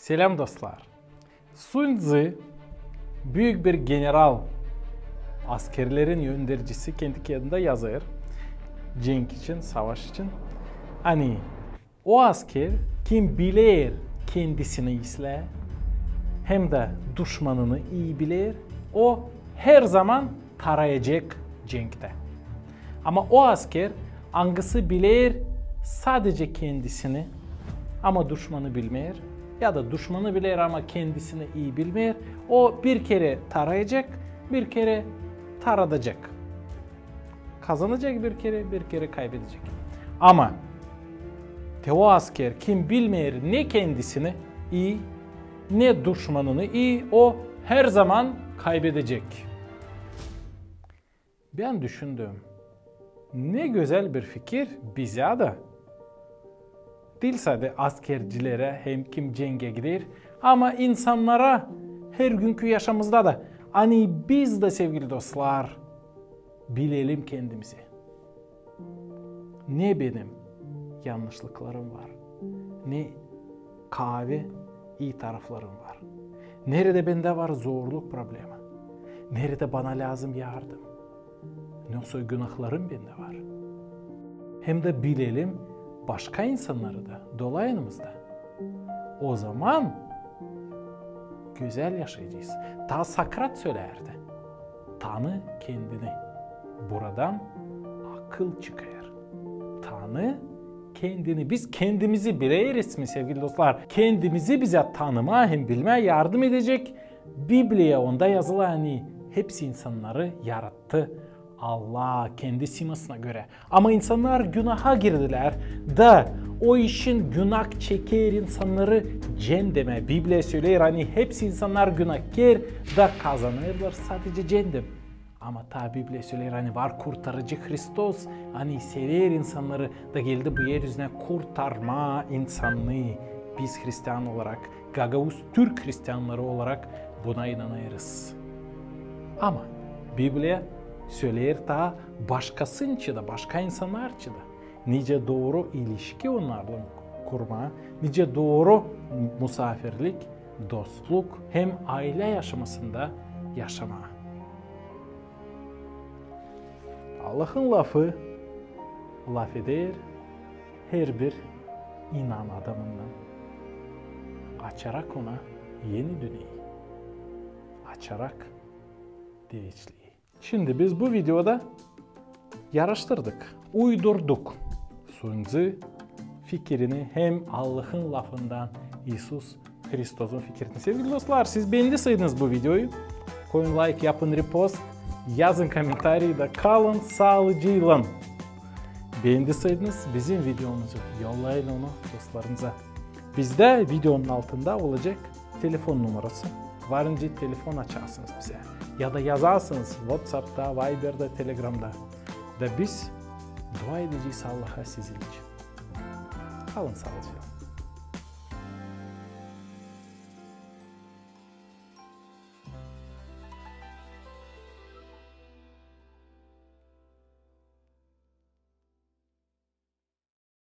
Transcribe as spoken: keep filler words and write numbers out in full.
Selam, dostlar. Sun Tzu, büük bir general, askerlerin öndercisi, kendi kiyadında yazêr, cenk için, savaş için. Ani o asker, kim biler kendisini islää, hem dä duşmanını ii biler, o herzaman tarayacek cenktä. Ama o asker, angısı biler sadece kendisini, ama duşmanı bilmeer, ya da duşmanı biler, ama kendisini ii bilmeer, o bir kerä tarayacek, bir kerä taradacek. Kazanacek bir kerä, bir kerä kaybedecek. Ama te o asker, kim bilmeer ne kendisini ii, ne duşmanını ii, o herzaman kaybedecek. Bän düşündüm, ne gözäl bir fikir bizä dä. Diil sade askercilerä hem kim cengä gider, ama insannara hergünkü yaşamamızda da, ani biz dä, sevgili dostlar, bilelim kendimizi. Ne benim yannışlıklarım var, ne kaavi ii taraflarım var. Neredä bendä var zorluk, problema. Neredä bana lääzım yardım. Ne soy günahlarım bendä var. Hem dä bilelim başka insannarı da, dolayınımızda. Ozaman gözäl yaşayacez. Taa Sokrat sölärdi: "Tanı kendini." Buradan akıl çıkêr. Tanı kendini. Biz kendimizi bileriz mi, sevgili dostlar? Kendimizi bizä tanımaa hem bilmää yardım edecek Bibliya. Onda yazılı, ani hepsi insannarı yarattı Allah kendi simasına görä. Ama insannar günaha girdilär, da o için günah çeker insannarı cendemä. Bibliya söleer, ani hepsi insannar günahkär, da kazanêrlar sadece cendem. Ama taa Bibliya söleer, ani var Kurtarıcı Hristos, ani sever insannarı da geldi bu er üzünä kurtarmaa insanı. Biz hristian olarak, gagauz türk hristiannarı olarak buna inanêrız. Ama Bibliya söleer taa başkasınçı da, başka insannar için dä. Nicä dooru ilişki onnarlan kurmaa, nicä dooru musaafirlik, dostluk hem aylä yaşamasında yaşamaa. Allahın lafı lafeder herbir inan adamınnan, açarak ona eni dünneyi, açarak diveçlii. Şindi biz bu videoda yaraştırdık, uydurduk Sun Tzu fikirini hem Allahın lafından İisus Hristosun fikirini. Sevgili dostlar, siz beendiseydiniz bu videoyu, koyun layk, yapın repost, yazın komentariy da kalın saalıcıylan. Beendiseydiniz bizim videomuzu, yollayın onu dostlarınıza. Bizdä videonun altında olacek telefon numarası. Varınca telefon açarsınız bizä. Ya da yazarsınız WhatsAppta, Viberda, Telegramda. Da biz dua edecez Allaha sizin için. Kalın saalıcıylan.